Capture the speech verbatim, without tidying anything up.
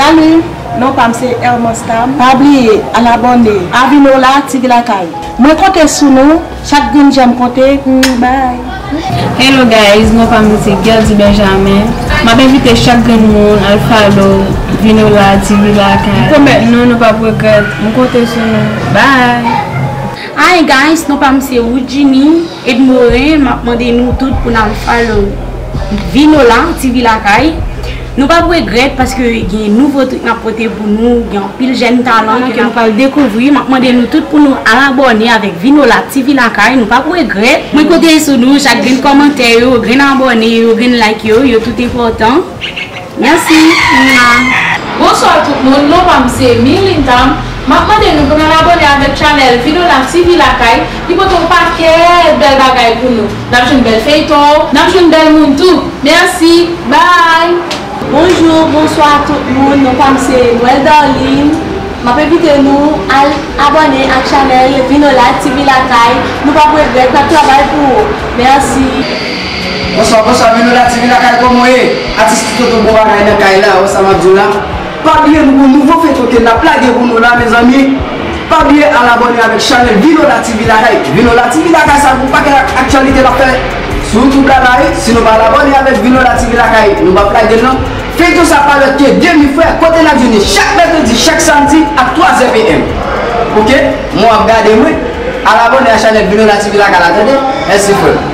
Salut, non pa m se Hermans Tam. Pa bliye al abòne a Vinola T V Lakay. Mwen konte sou nou, chak grenn janm konte. Mm, bye. Hello guys, non pa m se Gueldy Benjamin. M ap envite chak grenn moun al follow Vinola T V Lakay. M pwomèt nou, nou p ap regrèt. M konte sou nou. Bye. Hi guys, non pa m se Woodjini Edmorin. M ap mande nou tout pou n al follow Vinola T V Lakay. Nou p ap regrèt paske gen nouvo trik n ap pote pou nou, gen anpil jèn talan ke nou pral dekouvri. M ap mande nou tout pou nou al abòne avèk Vinola T V Lakay, nou p ap regrèt. Mwen konte sou nou, chak grenn kòmantè yo, grenn abòne yo, grenn like yo, yo tout enpòtan. Mèsi. Mwa. Bonswa tout moun, non pa m se Mirlin Tam. M ap mande nou pou n al abòne avèk chanèl Vinola T V Lakay. Li pote yon pakèt bèl bagay pou nou. N ap jwenn bèl feyton, n ap jwenn bèl moun tou. Mèsi. Bye. Bonjou, bonswa tout moun, non pa m se Noël Darline. M ap envite nou al abòne ak chanèl Vinola T V Lakay. Nou p ap regrèt, n ap travay pou ou. Mèsi. Bonswa, bonswa, Vinola T V Lakay, kòman w ye? Atis Toto bon bagay nan kay la, wè sa m ap di w la. Pa bliye nou gon nouvo feyton ke n ap lage pou nou la, mezanmi. Pa bliye al abòne avèk chanèl Vinola T V Lakay. Vinola T V Lakay sa gon pakèt ak- aktyalite l ap fè sou YouTube la la wi. Si nou pa al abòne avèk Vinola T V Lakay, nou p ap lage l non. Feyton sa pa lòt ke Demi Frè, kote n ap jwenn li chak mèkredi, chak samdi ak twa zè PM. Oke? Mwen w ap gade mwen. Al abòne a chanèl Vinola T V Lakay la, tande? Mèsi frè m.